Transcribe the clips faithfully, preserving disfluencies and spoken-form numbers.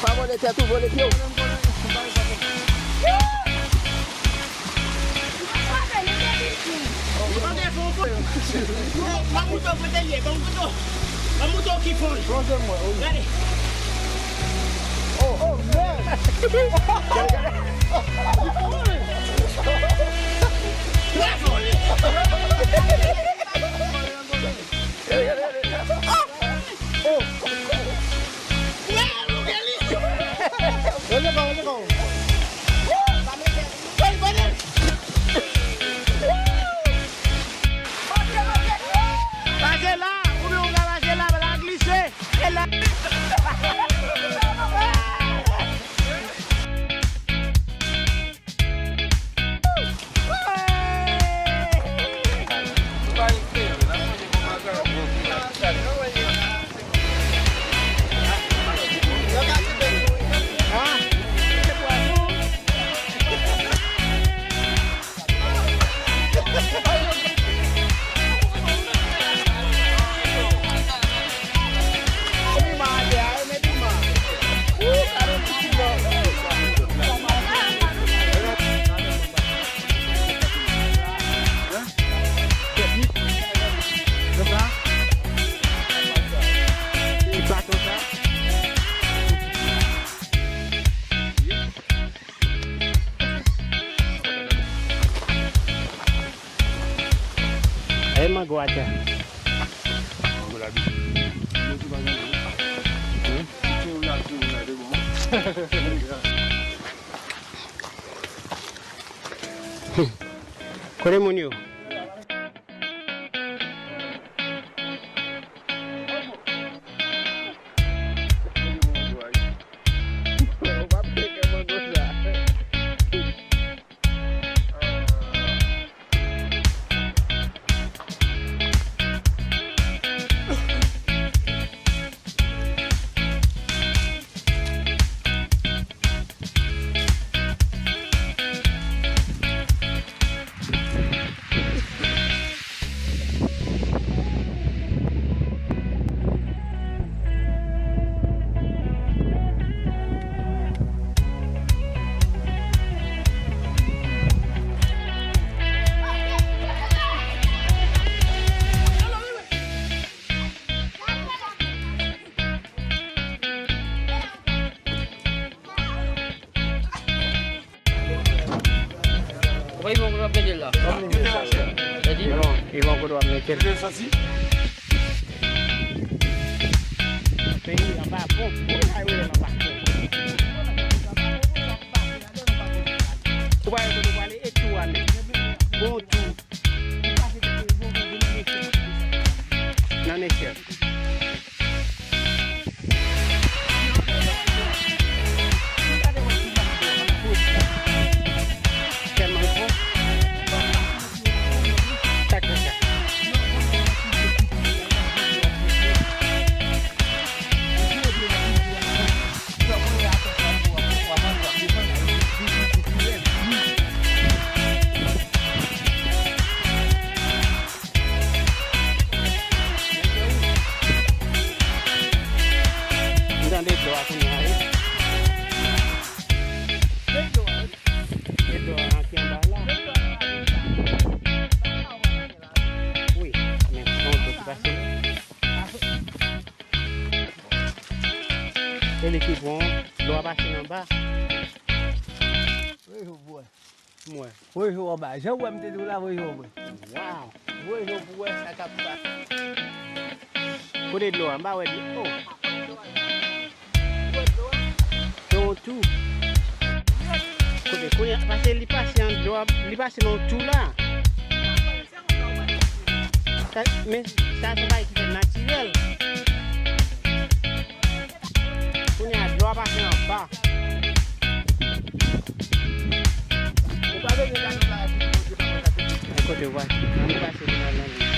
Pa vole tèt ou, vole pye w. Ban m mouton kote l ye, ban m mouton. Ban m mouton ki fon. Gade. Oh, oh, man. Pase la, oubyen ou ka pase la, la glise. E la. E mango atè. Mango la bisi. Kote moun yo? Ou pa Ivan kote w ap mete l la? Mete sa, chè. Sa di? Ivan, Ivan kote w ap mete l? Mete l soti. Peyi an pa bon. Ou pa wè kote w pale, an pa bon. Ou pa wè kote w pale, e tou a menm. Bon tou. Nan nechèl. Tèlman l fò. Sa k fè sa? M tande dlo a kounye a, wi. Dlo a ki anba la. Wi, men se yon dlo ki pase. E li ki bon, dlo a pase anba. M wè. Voye je w anba. Jan w wè m te di w la, voye je w anba. Waw. Voye je w pou w wè sa k ap pase. Kote dlo a? M pa wè dlo. Oh. Se yon tou. Kote? Kounye a, paske li pase an dlo a, li pase nan yon tou la. Sa, men sa se yon bagay ki fèt natirèl. Kounye a, dlo a pase anba. Ou pa Kote w pase? Ann pase pou n al nan lij.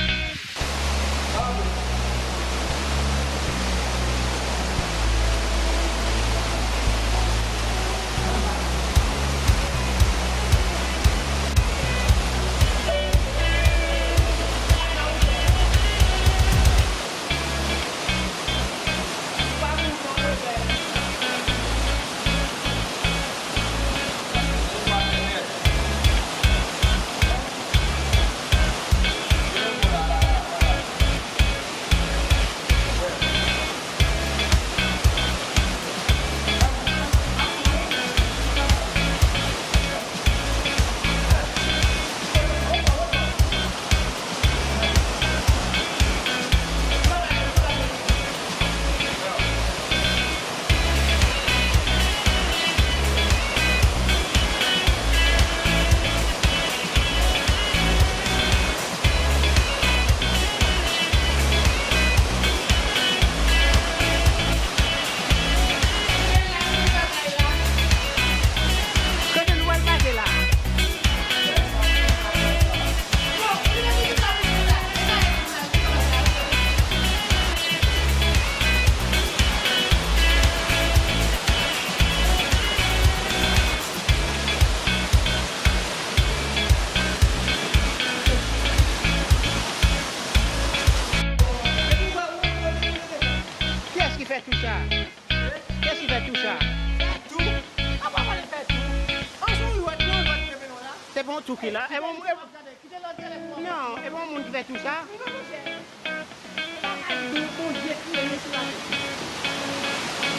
Kote nou pral pase la? Kiyès ki fè tou sa? Kiyès ki fè tou sa? Fè tou? Apa pale fè tou? An se yon lòt, yon lòt ki kenbe nou la. Se pa yon tou ki la. E bon, e, non, e bon moun ki fè tou sa. Bondye ki rele sou latè.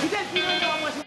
Li te di nan yon manje